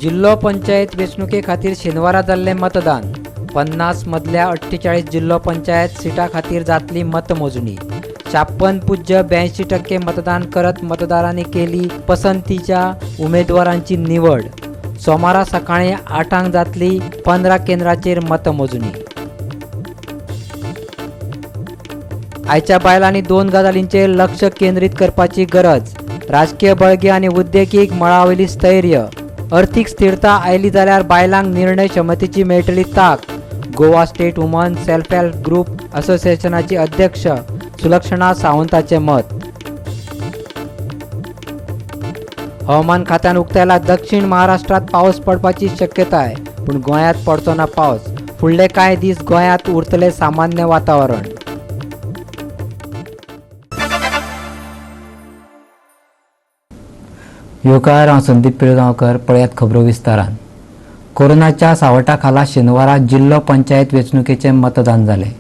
जिल्हो पंचायत वेंचणुके खातीर शेनवारा जाल्लें मतदान. 50 मदल्या 48 जिल्हो पंचायत सिटां खातीर जातली मतमोजणी. 56.82% मतदान करत मतदारांनी केली पसंतीच्या उमेदवारांची निवड. सोमारा सकाळीं 8 जांक जातली 15 केंद्राचेर मतमोजणी. आयच्या बायलांनी दोन गजालींचेर लक्ष केंद्रीत करपाची गरज. राजकीय बळगें आनी उद्देगीक मळावयली स्थैर्य. अर्थीक स्थिरता आयली जाल्यार बायलांक निर्णय क्षमतेची मेळटली ताक. Goa State Women Self Help Group असोसिएशनाची अध्यक्ष सुलक्षणा सावंताचें मत. हवामान खात्यान उक्तायला दक्षिण महाराष्ट्रात पावस पडपाची शक्यताय, पूण गोंयांत पडचो ना पावस. फुडले कांय दीस गोंयांत उरतलें सामान्य वातावरण. येवकार, हांव संदीप पिळगांवकर. पळयात खबरो विस्तारान. कोरोनाच्या सावटा खाला शेनवारा जिल्हो पंचायत वेंचणुकेचें मतदान जालें.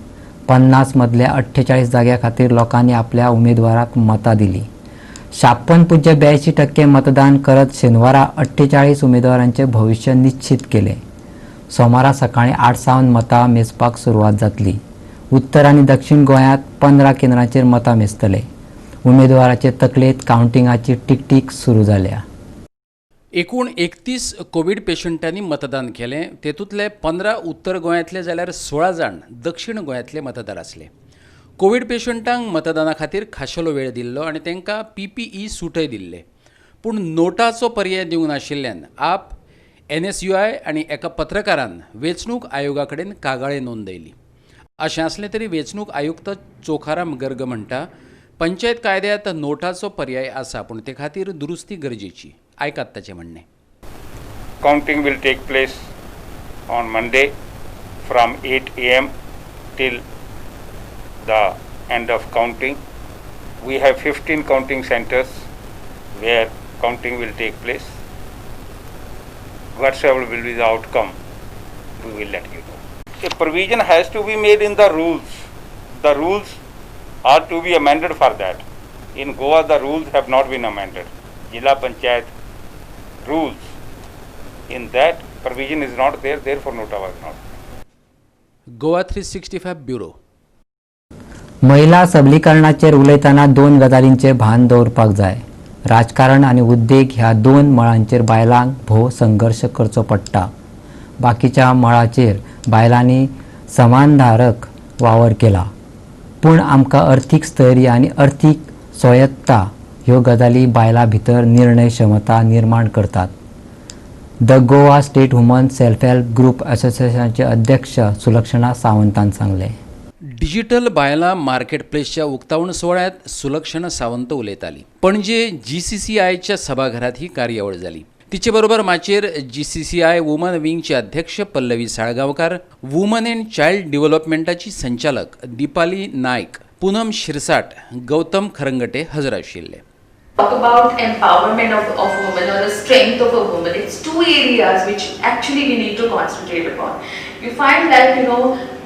50 मदल्या 48 जाग्या खातीर लोकांनी आपल्या उमेदवाराक मतां दिलीं. 56.82% मतदान करत शेनवारा 48 उमेदवारांचें भविश्य निश्चित केलें. सोमारा सकाळीं 8 सावन मतां मेजपाक सुरवात जातली. उत्तर आनी दक्षिण गोंयांत 15 केंद्रांचेर मतां मेजतले. उमेदवाराचे तकलेंत कावंटिंगाची टिकटीक सुरू जाल्या. एकूण 31 कोवीड पेशंटांनी मतदान केलें. तेतूंतले 15 उत्तर गोंयांतले जाल्यार 16 जाण दक्षिण गोंयांतले मतदार आसले. कोवीड पेशंटांक मतदाना खातीर खाशेलो वेळ दिल्लो आनी तांकां पीपीई सुटय दिल्ले. पूण नोटाचो पर्याय दिवंक नाशिल्ल्यान आप, एनएसयूआय आनी एका पत्रकारान वेंचणूक आयोगा कडेन कागाळी नोंदयली. अशें आसलें तरी वेंचणूक आयुक्त चोखाराम गर्ग म्हणटा, पंचायत कायद्यांत नोटाचो पर्याय आसा, पूण ते खातीर दुरुस्ती गरजेची. आयकात ताचें म्हणणें. Counting will take place on Monday from 8 a.m. till the end of counting. We have 15 counting centers where counting will take place. Whatsoever will be the outcome, we will let you know. A provision has to be made in the rules. The rules are to be amended for that. In Goa, the rules have not been amended. Jilla Panchayat rules, in that provision is not there, therefore nota was not. Goa 365 bureau. महिला सबलीकरणाचेर उलयतना दोन गजालींचें भान दवरपाक जाय. राजकारण आनी उद्देग ह्या दोन मळांचेर बायलांक भोव संघर्श करचो पडटा. बाकीच्या मळाचेर बायलांनी समानधारक वावर केला, पूण आमकां अर्थीक स्थैर्य आनी अर्थीक स्वायत्तता ह्यो गजाली बायलां भितर निर्णय क्षमता निर्माण करतात. The Goa State Women Self Help Group असोसिएशनाचे अध्यक्ष सुलक्षणा सावंतान सांगलें. डिजिटल बायलां मार्केट प्लेसच्या उक्तावण सुवाळ्यात सुलक्षणा सावंत उलयताली. पणजे जीसीसीआयच्या सभाघरात ही कार्यावळ जाली. तिचे बरोबर माचयेर जीसीसीआय वुमन विंगचे अध्यक्ष Pallavi Salgaonkar, woman and child डेव्हलपमेंटाची संचालक दीपाली नायक, पुनम शिरसाट, गौतम खरंगटे हजर आशिल्ले. Talk about empowerment of women or the strength of a woman, it's two areas which actually we need to concentrate upon. You find that,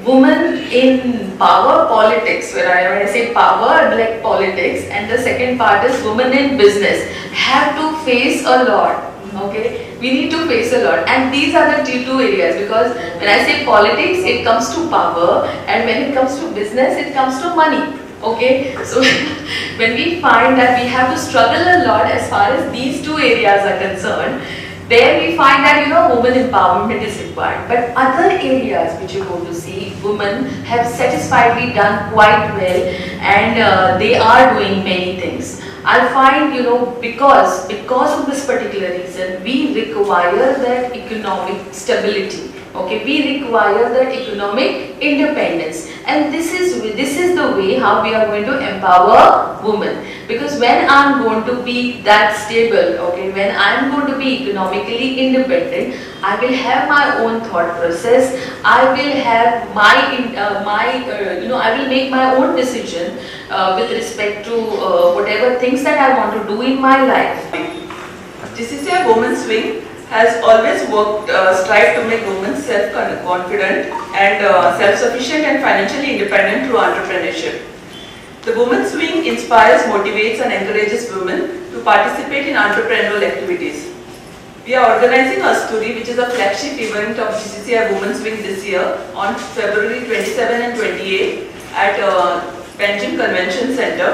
women in power politics, when I say power, like politics, and the second part is women in business have to face a lot. Okay, we need to face a lot, and these are the two areas, because when I say politics, it comes to power, and when it comes to business, it comes to money. Okay, so when we find that we have to struggle a lot as far as these two areas are concerned, there we find that women empowerment is required. But other areas which you go to see, women have satisfiedly done quite well, and they are doing many things. I find because of this particular reason, we require that economic stability. Okay, we require that economic independence, and this is the way how we are going to empower women. Because when I'm going to be that stable, okay, when I'm going to be economically independent, I will have my own thought process. I will have my in, my you know I will make my own decision with respect to whatever things that I want to do in my life. GCCI Women's Wing has always strived to make women self-confident and self-sufficient and financially independent through entrepreneurship. The Women's Wing inspires, motivates and encourages women to participate in entrepreneurial activities. We We are organizing Astoori, which is a flagship event of GCCI Women's Wing this year on February 27 and 28 at Panjim Convention Center.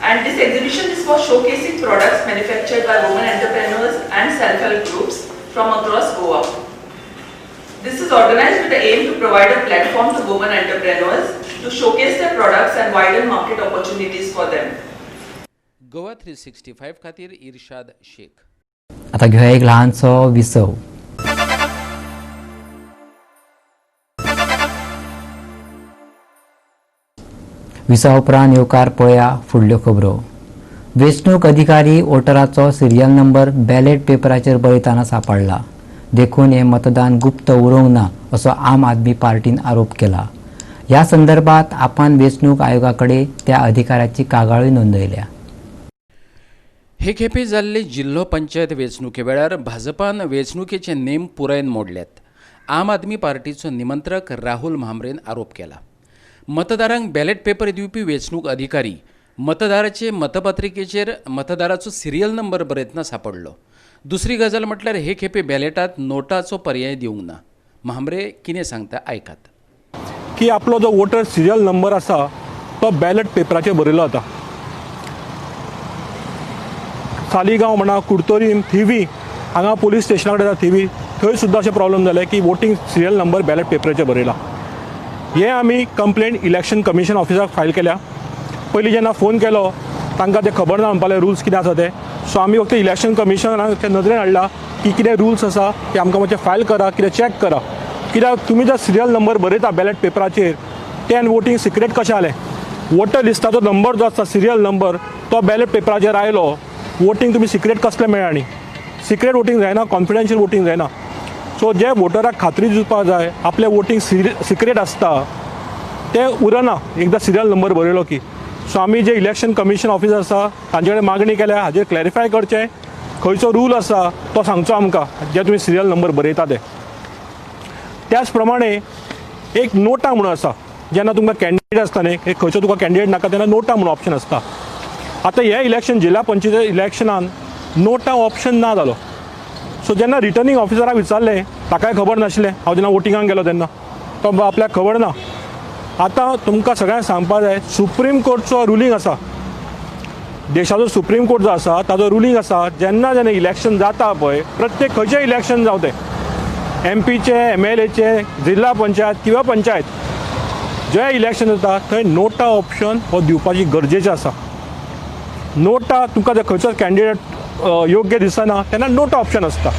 And this exhibition is for showcasing products manufactured by women entrepreneurs and self-help groups from across Goa. This is organized with the aim to provide a platform to women entrepreneurs to showcase their products and widen market opportunities for them. Goa 365 खातीर इर्शाद शेख. आता घेवया एक ल्हानसो विसव. विसवा उपरांत येवकार पळया फुडल्यो खबरो. वेंचणूक अधिकारी वोटराचो सिरियल नंबर बॅलेट पेपराचेर बरयतना सापडला, देखून हें मतदान गुप्त उरूंक ना असो आम आदमी पार्टीन आरोप केला. ह्या संदर्भात आपान वेंचणूक आयोगा कडेन त्या अधिकाऱ्याची कागाळूय नोंदयल्या. हे खेपे जाल्ले जिल्हो पंचायत वेंचणुके वेळार भाजपान वेंचणुकेचे नेम पुरायेन मोडल्यात. आम आदमी पार्टीचो निमंत्रक राहुल म्हांबरेन आरोप केला. मतदारांक बॅलेट पेपर दिवपी वेंचणूक अधिकारी मतदाराचे मतपत्रिकेचेर मतदाराचो सिरियल नंबर बरयतना सापडलो. दुसरी गजाल म्हटल्यार हे खेपे बॅलेटात नोटाचो पर्याय दिवंक ना. म्हांबरे कितें सांगता आयकात. की आपलो जो वोटर सिरियल नंबर आसा तो बॅलेट पेपराचेर बरयलो वता. सालिगांव म्हणा, कुडतोरीम, थिवी हांगा पोलीस स्टेशना कडेन आसा थिवी, थंय सुद्दां अशें प्रॉब्लम जालें की वोटींग सिरियल नंबर बॅलेट पेपराचेर बरयला. हें आमी कंप्लेन इलेक्शन कमिशन ऑफिसाक फायल केल्या. पयलीं जेन्ना फोन केलो तांकां तें खबर ना म्हणपाक लागले रुल्स कितें आसा ते. सो आमी फक्त इलेक्शन कमिशनाच्या नदरेन हाडला की कितें रुल्स आसा ते आमकां मातशें फायल करा, कितें चॅक करा. कित्याक तुमी जर सिरियल नंबर बरयता बॅलेट पेपराचेर तें आनी वोटींग सिक्रेट कशें जालें? वोटर लिस्टाचो नंबर जो आसता सिरियल नंबर तो बॅलेट पेपराचेर आयलो, वोटींग तुमी सिक्रेट कसलें मेळ्ळें? आनी सिक्रेट वोटींग जायना, कॉन्फिडेन्शियल वोटींग जायना. सो जे वोटराक खात्री दिवपाक जाय आपलें वोटींग सिक्रेट आसता तें उरना एकदां सिरियल नंबर बरयलो की. सो आमी जे इलेक्शन कमिशन ऑफिस आसा तांचे कडेन मागणी केल्या हाजेर क्लॅरिफाय करचें, खंयचो रूल आसा तो सांगचो आमकां जे तुमी सिरियल नंबर बरयता ते. त्याच प्रमाणे एक नोटा म्हणून आसा, जेन्ना तुमकां कॅन्डिडेट आसता न्ही, एक खंयचो तुका कॅन्डिडेट नाका तेन्ना नोटा म्हणून ऑप्शन आसता. आतां हे इलेक्शन जिल्हा पंचायत इलेक्शनान नोटा ऑप्शन ना जालो. सो जेन्ना रिटर्निंग ऑफिसराक विचारलें ताकाय खबर नाशिल्लें. हांव जेन्ना वोटिंगाक गेलो तेन्ना तो आपल्याक खबर ना. आतां तुमकां सगळ्यांक सांगपाक जाय सुप्रीम कोर्टचो रुलींग आसा, देशाचो सुप्रीम कोर्ट जो आसा ताजो रुलींग आसा, जेन्ना जेन्ना इलेक्शन जाता पळय प्रत्येक खंयचें इलेक्शन जावं तें एमपीचें, एमएलएचें, जिल्हा पंचायत किंवा पंचायत जें इलेक्शन जाता थंय नोटा ऑप्शन हो दिवपाची गरजेचें आसा. नोटा तुमकां जर खंयचो कॅन्डिडेट योग्य दिसना तेन्ना नोटा ऑप्शन आसता.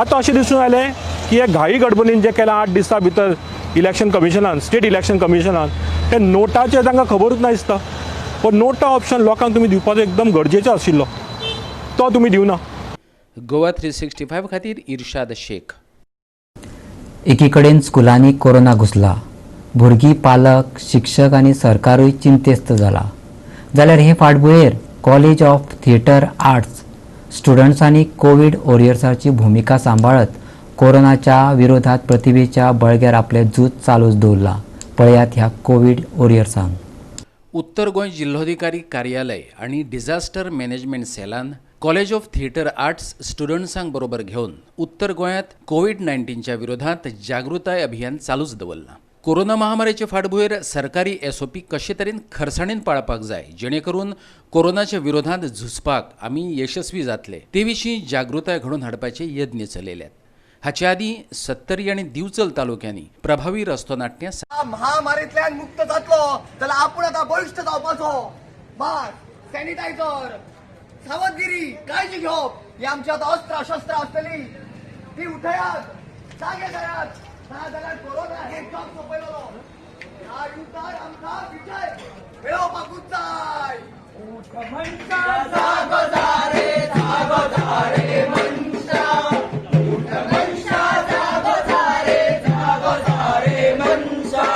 आतां अशें दिसून आयलें की हे घाई गडबडीन जें केलां 8 दिसां भितर इलेक्शन कमिशनान, स्टेट इलेक्शन कमिशनान, ते नोटाचें तांकां खबरूच ना दिसता. पण नोटा ऑप्शन लोकांक तुमी दिवपाचो एकदम गरजेचो आशिल्लो, तो तुमी दिवना. गोवा 365 खातीर इर्शाद शेख. एकीकडेन स्कुलांनी कोरोना घुसला, भुरगीं, पालक, शिक्षक आनी सरकारूय चिंतेस्त जाला. जाल्यार हे फाटभुंयेर कॉलेज ऑफ थिएटर आर्ट्स स्टुडंट्सांनी कोवीड वॉरियर्साची भुमिका सांबाळत कोरोनाच्या विरोधात प्रतिभेच्या बळग्यार आपलें झूज चालूच दवरलां. पळयात ह्या कोवीड वॉरियर्सांक. उत्तर गोंय जिल्होधिकारी कार्यालय आनी डिझास्टर मॅनेजमेंट सेलान कॉलेज ऑफ थिएटर आर्ट्स स्टुडंट्सांक बरोबर घेवन उत्तर गोंयांत कोवीड-19च्या विरोधात जागृताय अभियान चालूच दवरलां. कोरोना महामारीचे फाटभुंयेर सरकारी एसओपी कशे तरेन खरसाणीन पाळपाक जाय जेणे करून कोरोनाच्या विरोधात झुजपाक आमी यशस्वी जातले ते विशीं जागृताय घडोवन हाडपाचे यत्न चलयल्यात. हाचे आदीं सत्तरी आनी दिवचल तालुक्यांनी प्रभावी रस्तो नाट्यां महामारींतल्यान मुक्त जातलो जाल्यार आपूण आतां बळिश्ट जावपाचो. मास्क, सॅनिटायझर, सावधगिरी, काळजी घेवप ही आमची आतां अस्त्रां शस्त्रां आसतली. ती उठयात, जागे जायात, ना जाल्यार कोरोना हे जग सोंपयतलो. ह्या युद्धार आमकां विजय मेळोवपाकूच जाय. उठ मनशा जागो जा रे, जागो जा रे मनशा. उठ मनशा जागो जा रे, जागो जा रे मनशा.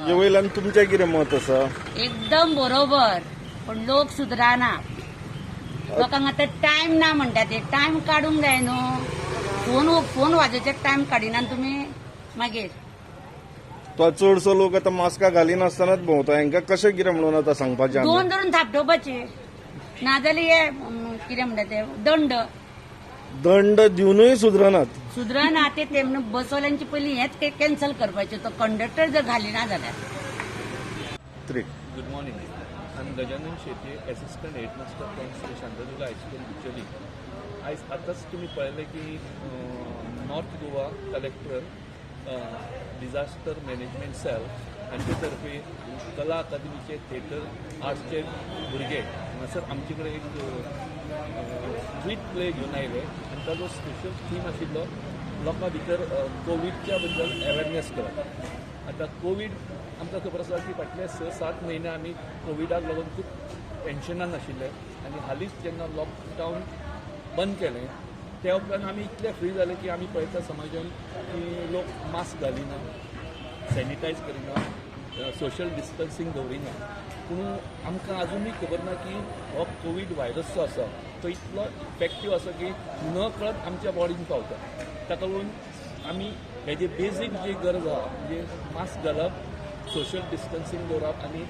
हे वयल्यान तुमचें कितें मत आसा? एकदम बरोबर, पण लोक सुदराना. लोकांक आतां टायम ना म्हणटा, ते टायम काडूंक जाय न्हू. फोन फोन वाजोवचे टायम काडिना तुमी मागीर. तो चडसो लोक आतां मास्कां घालिनासतनाच भोंवता, हांकां कशें कितें म्हणून आतां सांगपाचें आमी? दोन धरून थापटोवपाचे, नाजाल्यार हे कितें म्हणटा ते दंड. दंड दिवनूय सुदरनात. सुदरना ते ते म्हणून बसवाल्यांची पयलीं हेच कॅन्सल करपाचें, तो कंडक्टर जर घालिना जाल्यार. Three. Good morning. I'm Gajanan Shetye, Assistant Headmaster from Shri Shantadurga High School, Bicholim. आयज आतांच तुमी पळयलें की North Goa Collector Disaster Management Cell हांचे तर्फे कला अकादमीचे थिएटर आर्ट्सचे भुरगे हांगासर आमचे कडेन एक स्ट्रीट प्ले घेवन आयले आनी ताजो स्पेशल थीम आशिल्लो लोकां भितर कोविडच्या बद्दल अवेरनेस करप. आतां कोवीड आमकां खबर आसा की फाटले 6-7 म्हयने आमी कोविडाक लागून खूब टेन्शनान आशिल्ले आनी हालींच जेन्ना लॉकडावन बंद केलें त्या उपरांत आमी इतले फ्री जाले की आमी पळयता समाजान की लोक मास्क घालिना, सॅनिटायज करिना, सोशल डिस्टन्सींग दवरिना. पूण आमकां आजुनूय खबर ना की हो कोवीड व्हायरस जो आसा तो इतलो इफेक्टीव आसा की न कळत आमच्या बॉडीन पावता. ताका लागून आमी हेजे बेजीक जी गरज आहा, म्हणजे मास्क घालप, सोशल डिस्टन्सींग दवरप आनी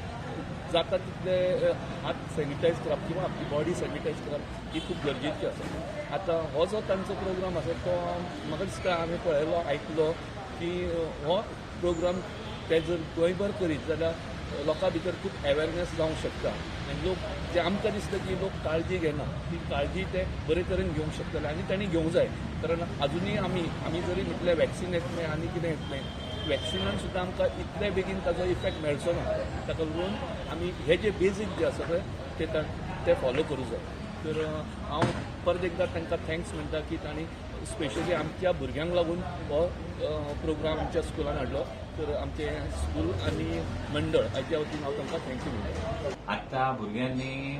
जाता तितले हात सॅनिटायज करप किंवा आपली बॉडी सॅनिटायज करप ही खूब गरजेची आसा. आतां हो जो तांचो प्रोग्राम आसा तो म्हाका दिसता आमी पळयलो, आयकलो की हो प्रोग्राम ते जर गोंयभर करीत जाल्यार लोकां भितर खूब अवेरनेस जावंक शकता आनी लोक जे आमकां दिसता की लोक काळजी घेना ती काळजी ते बरे तरेन घेवंक शकतले आनी तांणी घेवंक जाय. कारण आजुनूय आमी आमी जरी म्हटलें वॅक्सिन येतलें आनी कितें येतलें, वॅक्सिनान सुद्दां आमकां इतले बेगीन ताजो इफेक्ट मेळचो ना. ताका लागून आमी हे जे बेजीक जे आसा पळय ते ते फॉलो करूं जाय. तर हांव परत एकदां तांकां thanks म्हणटा की तांणी स्पेशली आमच्या भुरग्यांक लागून हो प्रोग्राम आमच्या स्कुलान हाडलो. तर आमचें स्कूल आनी मंडळ हाच्या वतीन हांव तांकां thank you म्हणटा. आतां भुरग्यांनी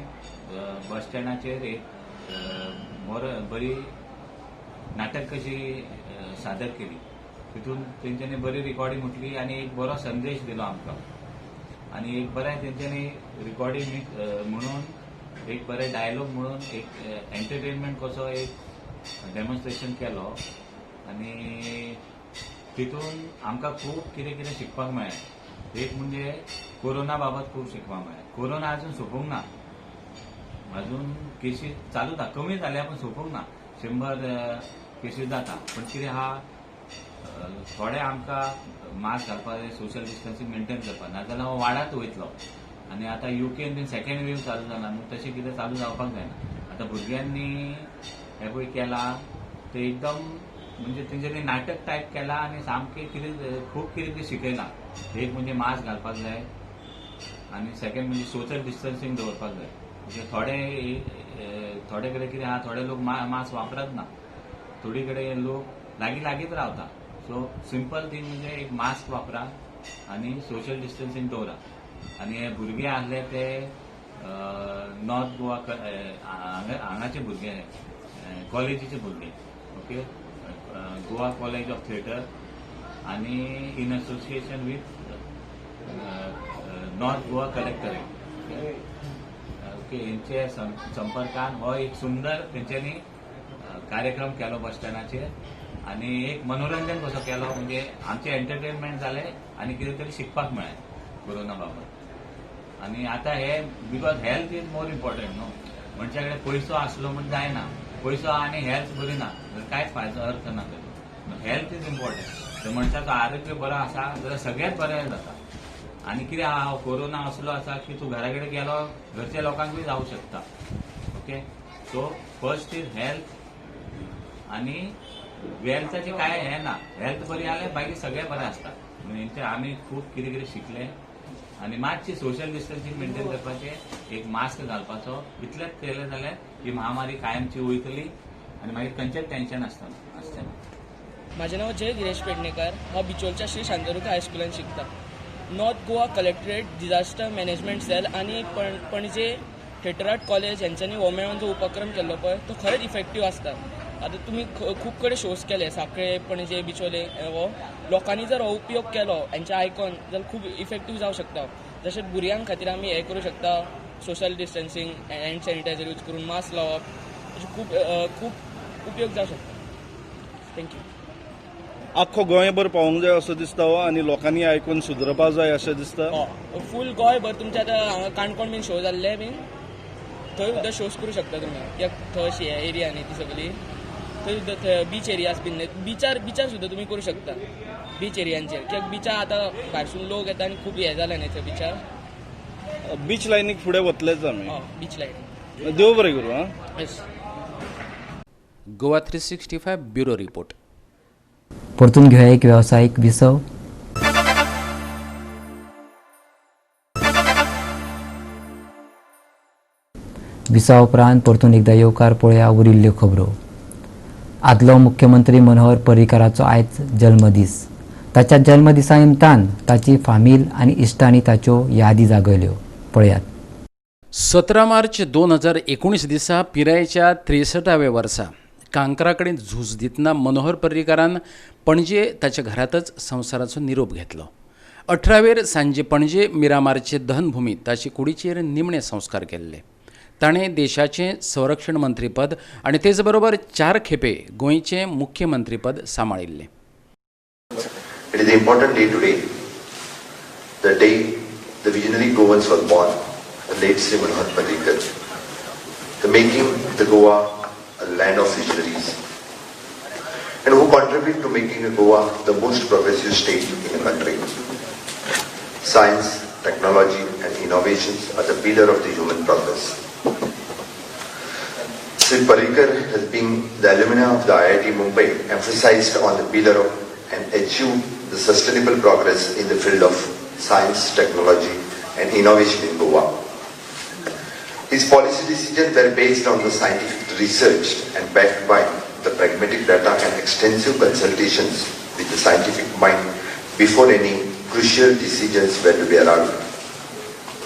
बस स्टँडाचेर एक बरी नाटक कशी सादर केली, तितून तेंच्यांनी बरी रिकॉर्डिंग उठली आनी एक बरो संदेश दिलो आमकां आनी एक बरें तेंच्यांनी रिकॉर्डिंग म्हणून एक बरें डायलॉग म्हणून एक एंटरटेनमेंट कसो एक डेमॉन्स्ट्रेशन केलो आनी तितून आमकां खूब कितें कितें शिकपाक मेळ्ळें. एक म्हणजे कोरोना बाबत खूब शिकपाक मेळ्ळें. कोरोना अजून सोंपूंक ना, अजून केशी चालूच आहा, कमी जाल्या पूण सोंपूंक ना. 100 केशी जाता, पूण कितें आहा थोडे आमकां मास्क घालपाक जाय, सोशल डिस्टन्सींग मेंटेन करपाक, नाजाल्यार हो वाडत वयतलो. आनी आतां युकेन बीन सेकेंड वेव चालू जाला न्हू, तशें कितें चालू जावपाक जायना. आतां भुरग्यांनी हें पळय केलां तें एकदम म्हणजे तेंच्यांनी नाटक टायप केलां आनी सामकें कितें खूब कितें कितें शिकयलां. एक म्हणजे मास्क घालपाक जाय आनी सेकेंड म्हणजे सोशल डिस्टन्सींग दवरपाक जाय. म्हणजे थोडे थोडे कडेन कितें आहा, थोडे लोक मास्क वापरत ना, थोडे कडेन लोक लागीं लागींच रावता. सो सिंपल थींग म्हणजे एक मास्क वापरा आनी सोशल डिस्टन्सींग दवरा. आनी हे भुरगे आसले ते नॉर्थ गोवा हांगाचे भुरगे, कॉलेजीचे भुरगे, okay, Goa College of Theatre आनी in association with North Goa Collectorate, okay, हेंचे संपर्कान हो एक सुंदर तेंच्यांनी कार्यक्रम केलो बस स्टँडाचेर आनी एक मनोरंजन कसो केलो, म्हणजे आमचें एंटरटेनमेंट जालें आनी कितें तरी शिकपाक मेळ्ळें कोरोना बाबत. आनी आतां हे because health is more important न्हू, मनशा कडेन पयसो आसलो म्हूण जायना, पयसो आनी हेल्थ बरी ना जाल्यार कांयच फायदो अर्थ ना ताजो. Health is important. जर मनशाचो आरोग्य बरो आसा जाल्यार सगळेंच बरें जाता. आनी कितें आहा, कोरोना असलो आसा की तूं घरा कडेन गेलो घरच्या लोकांकूय जावं शकता. Okay, so first is health आनी वेल्थाचें कांय हें ना, हेल्थ बरी जाल्यार मागीर सगळें बरें आसता. म्हणजे आमी खूब कितें कितें शिकले आनी मातशी सोशल डिस्टन्सींग मेंटेन करपाचें, एक मास्क घालपाचो, इतलेंच केलें जाल्यार ही महामारी कायमची वयतली आनी मागीर खंयचेंच टेन्शन आसचें ना. म्हाजें नांव जय गिरेश पेडणेकर, हांव बिचोलच्या श्री शांतादुर्गा हायस्कुलान शिकता. North Goa Collectorate Disaster Management Cell आनी पणजे थिएटर आर्ट कॉलेज हेंच्यांनी हो मेळोन जो उपक्रम केल्लो पळय तो खरेंच इफेक्टीव आसता. आतां तुमी खूब कडेन शोज केले साखळे, पणजे, बिचोले, हो लोकांनी जर हो उपयोग केलो हेंचे आयकॉन जाल्यार खूब इफेक्टीव जावं शकता. जशें भुरग्यां खातीर आमी हें करूं शकता, social distancing, hand sanitizer use करून मास्क लावप, अशें खूब खूब उपयोग जावं शकता. Thank you. आख्खो गोंयभर पावोवंक जाय असो दिसता हो, आनी लोकांनी आयकून सुदरपा जाय अशें दिसता. फूल गोंयभर तुमच्या आतां हांगा काणकोण बीन शो जाल्ले बीन थंय सुद्दां शोज करूं शकता तुमी, कित्याक थंय अशी एरिया न्ही ती सगळी, थंय सुद्दां थंय बीच एरियाज बीन बिचार बिचार सुद्दां तुमी करूं शकता, बीच एरियांचेर, कित्याक बिचार आतां भायरसून लोक येता आनी खूब हें जालें न्ही थंय बिचार. बीच लायनीक फुडें वतलेच आमी. बीच लायनीक. देव बरें करूं. आं, yes. Goa 365 bureau report. परतून घेवया एक वेवसायीक विसव. विसा उपरांत परतून एकदा येवकार पळोवया उरिल्ल्यो खबरो. आदलो मुख्यमंत्री मनोहर पर्रीकाराचो आयज जल्मदीस. ताच्या जल्मदिसा निमतान ताची फामील आनी इश्टांनी ताच्यो यादी जागयल्यो. पळयात. 17 मार्च 2019 दिसा पिरायेच्या 63व्या वर्सा कांक्रा कडेन झूज दितना मनोहर पर्रीकारान पणजे ताच्या घरांतच संवसाराचो निरोप घेतलो. 18वेर सांजे पणजे मिरामारचे दहनभूमीत ताचे कुडीचेर निमणे संस्कार केल्ले. ताणें देशाचें संरक्षण मंत्रीपद आनी तेच बरोबर 4 खेपे गोंयचें मुख्यमंत्रीपद सांबाळिल्लें. It is an important day today, the day the visionary Goans were born, the late Sri Manohar Parrikar, the making the Goa a land of visionaries, and who contribute to making Goa the most progressive state in the country. Science, technology and innovations are the pillar of the human progress. Sri Parrikar has been the alumni of the IIT Mumbai, emphasized on the pillar of and achieved the sustainable progress in the field of science, technology and innovation in Goa. His policy decisions were based on the scientific research and backed by the pragmatic data and extensive consultations with the scientific mind before any crucial decisions were to be arrived.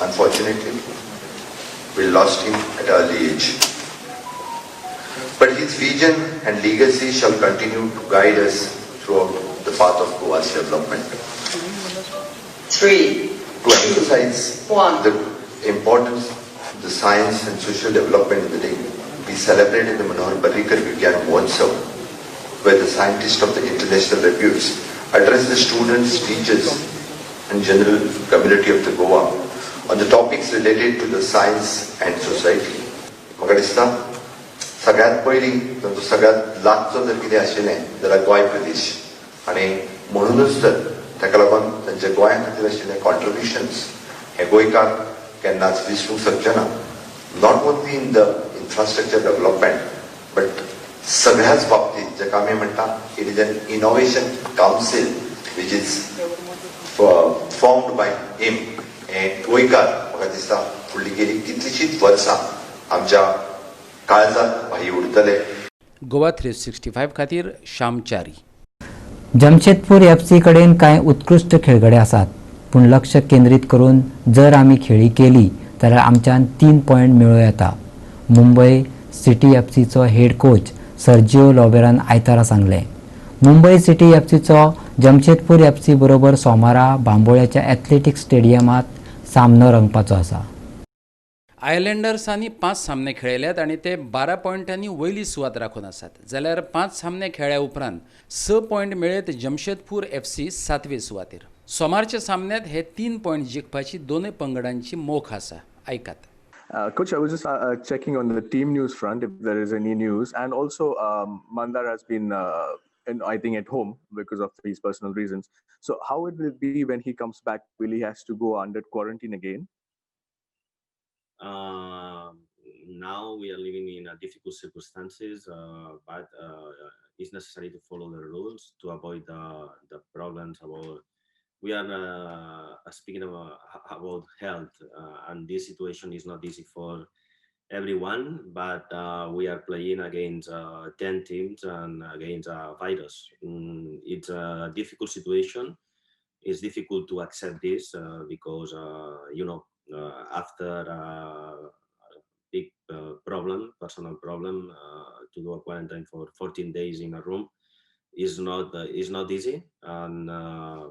Unfortunately, we lost him at an early age. But his vision and legacy shall continue to guide us throughout the path of Goa's development. 3, To emphasize 1. the importance of the science and social development in the day, we celebrated the Manohar Parrikar Vigyan Mahotsav, where the scientists of the international reputes address the students, teachers and general community of the Goa on the topics related to the science and society. म्हाका दिसता सगळ्यात पयलीं तांचो सगळ्यात लागचो जर कितें आशिल्लें जाल्यार गोंय प्रदेश, आनी म्हणूनच तर ताका लागून तांच्या गोंया खातीर आशिल्ले कॉन्ट्रिब्युशन्स हे गोंयकार केन्नाच विसरूंक शकचे ना. Not only in the infrastructure development but सगळ्याच बाबतीत, जाका आमी म्हणटा it is an innovation council which is formed by him. हें गोंयकार म्हाका दिसता फुडली गेली कितलीशींच वर्सां आमच्या काळजांत भाई उरतले. गोवा 365 खातीर श्यामचारी. जमशेदपूर FC कडेन कांय उत्कृश्ट खेळगडे आसात, पूण लक्ष केंद्रीत करून जर आमी खेळी केली जाल्यार आमच्यान 3 पॉयंट मेळोवं येता. मुंबय सिटी FCचो हेड कोच सर्जिओ लोबेरान आयतारा सांगलें. मुंबय सिटी FCचो जमशेदपूर FC बरोबर सोमारा बांबोळ्याच्या एथलेटिक्स स्टेडियमांत सामनो रंगपाचो आसा. आयलँडर्सांनी 5 सामने खेळयल्यात आनी ते 12 पॉयंटांनी वयली सुवात राखून आसात, जाल्यार 5 सामने खेळ्या उपरांत 6 पॉयंट मेळयत जमशेदपूर FC 7वे सुवातेर. सोमारच्या सामन्यात हे 3 पॉयंट जिखपाची दोनूय पंगडांची मोख आसा. आयकात. Coach, I was just checking on the team news front if there is any news, and also Mandar has been, I think, at home because of his personal reasons. So how it will be when he comes back? Will he has to go under quarantine again? Now we are living in difficult circumstances, but it's necessary to follow the rules to avoid the problems about. We are speaking about health, and this situation is not easy for everyone, but we are playing against 10 teams and against a virus. It's a difficult situation. It's difficult to accept this because, you know, after big problem, personal problem. To do a quarantine for 14 days in a room is not easy, and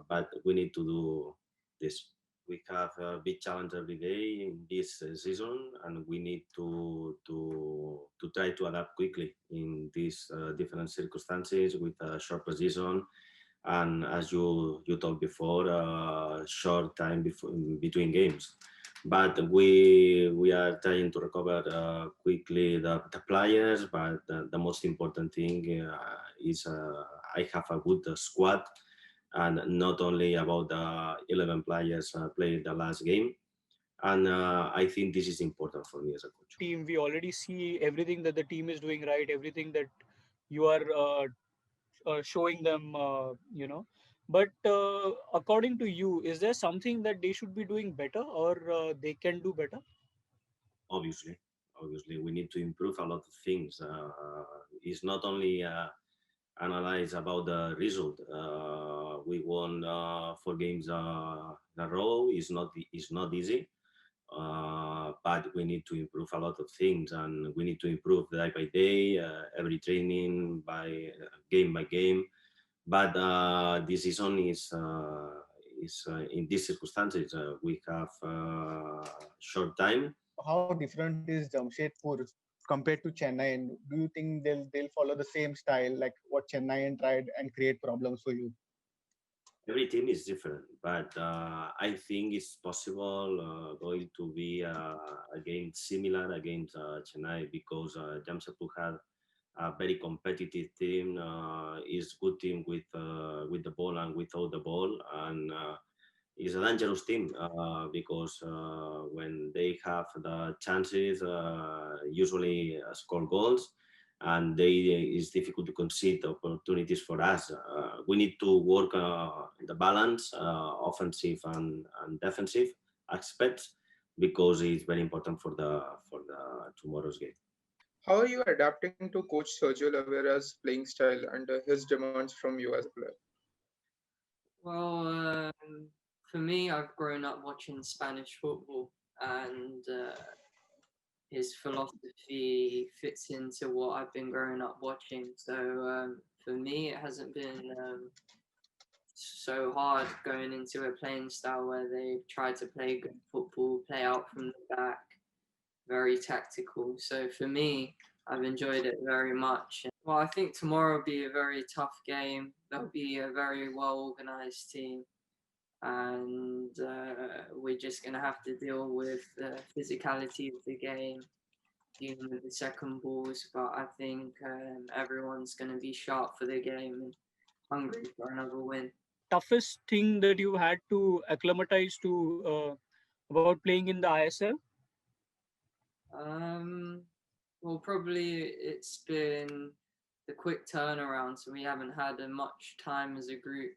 but we need to do this. We have a big challenge every day in this season, and we need to try to adapt quickly in these different circumstances with a short season, and as you talked before, short time between games. But we are trying to recover quickly the players. But the most important thing is I have a good squad, and not only about the 11 players played the last game. And I think this is important for me as a coach. Team, we already see everything that the team is doing right, everything that you are showing them, you know. But according to you, is there something that they should be doing better, or they can do better? Obviously, we need to improve a lot of things. It's not only analyze about the result. We won 4 games in a row. It's not easy, but we need to improve a lot of things, and we need to improve day by day, every training, by game. But this season is in these circumstances. We have short time. How different is Jamshedpur compared to Chennai? And do you think they'll follow the same style like what Chennai tried and create problems for you? Every team is different, but I think it's possible going to be a game similar against Chennai, because Jamshedpur had a very competitive team, is good team with the ball and without the ball, and is a dangerous team because when they have the chances, usually score goals, and it's difficult to concede opportunities for us. We need to work the balance, offensive and defensive aspects, because it's very important for the tomorrow's game. How are you adapting to Coach Sergio Lobera's playing style and his demands from you as a player? Well, for me, I've grown up watching Spanish football, and his philosophy fits into what I've been growing up watching. So for me, it hasn't been so hard going into a playing style where they try to play good football, play out from the back, very tactical. So for me, I've enjoyed it very much. Well, I think tomorrow will be a very tough game. They'll be a very well-organized team, and we're just going to have to deal with the physicality of the game, dealing with the second balls. But I think everyone's going to be sharp for the game and hungry for another win. Toughest thing that you had to acclimatize to about playing in the ISL? Well, probably it's been the quick turnaround, so we haven't had much time as a group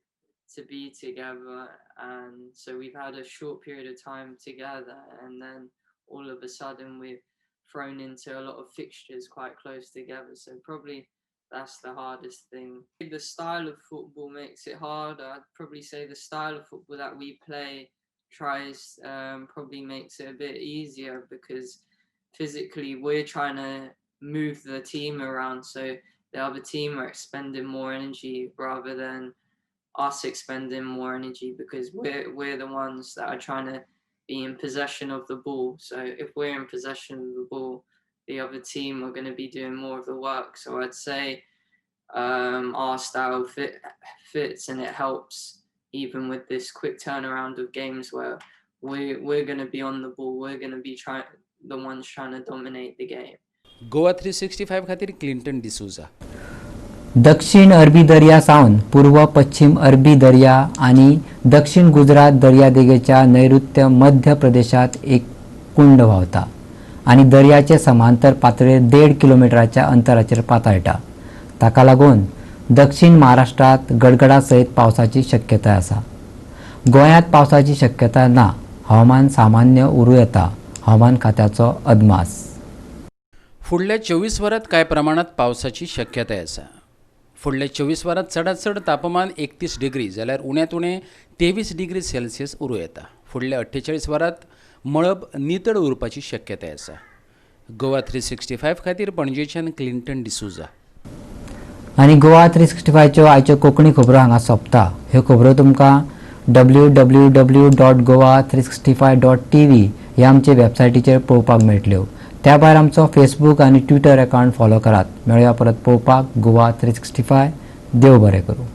to be together, and so we've had a short period of time together, and then all of a sudden we've thrown into a lot of fixtures quite close together, so probably that's the hardest thing. The style of football makes it harder. I'd probably say the style of football that we play tries probably makes it a bit easier, because physically we're trying to move the team around, so the other team are expending more energy rather than us expending more energy, because we're the ones that are trying to be in possession of the ball. So if we're in possession of the ball, the other team are going to be doing more of the work. So I'd say our style fits, and it helps even with this quick turnaround of games where we're going to be on the ball, we're going to be the ones trying to dominate the game. Goa 365 खातीर Clinton D'Souza. दक्षिण अरबी दर्या सावन पूर्व पश्चिम अरबी दर्या आनी दक्षिण गुजरात दर्यादेगेच्या नैऋत्य मध्य प्रदेशात एक कुंड व्हांवता आनी दर्याचे समांतर पातळेर 1.5 किलोमिटराच्या अंतराचेर पातळटा. ताका लागून दक्षिण महाराष्ट्रात गडगडा सयत पावसाची शक्यताय आसा. गोंयांत पावसाची शक्यताय ना. हवामान सामान्य उरूं येता. हवामान खात्याचो अदमास. फुडल्या 24 वरांत कांय प्रमाणात पावसाची शक्यताय आसा. फुडल्या 24 वरांत चडांत चड तापमान 31 डिग्री जाल्यार उण्यांत उणें 23 डिग्री सेल्सियस उरूं येता. फुडल्या 48 वरांत मळब नितळ उरपाची शक्यताय आसा. गोवा 365 खातीर पणजेच्यान क्लिंटन डिसोजा. आनी गोवा 365च्यो आयच्यो कोंकणी खबरो हांगा सोंपता. ह्यो खबरो तुमकां www.goa365.tv ह्या आमचे वेबसायटीचेर पळोवपाक मेळटल्यो. त्या भायर आमचो फेसबूक आनी ट्विटर अकावंट फॉलो करात. मेळया परत पळोवपाक गोवा 365. देव बरें करूं.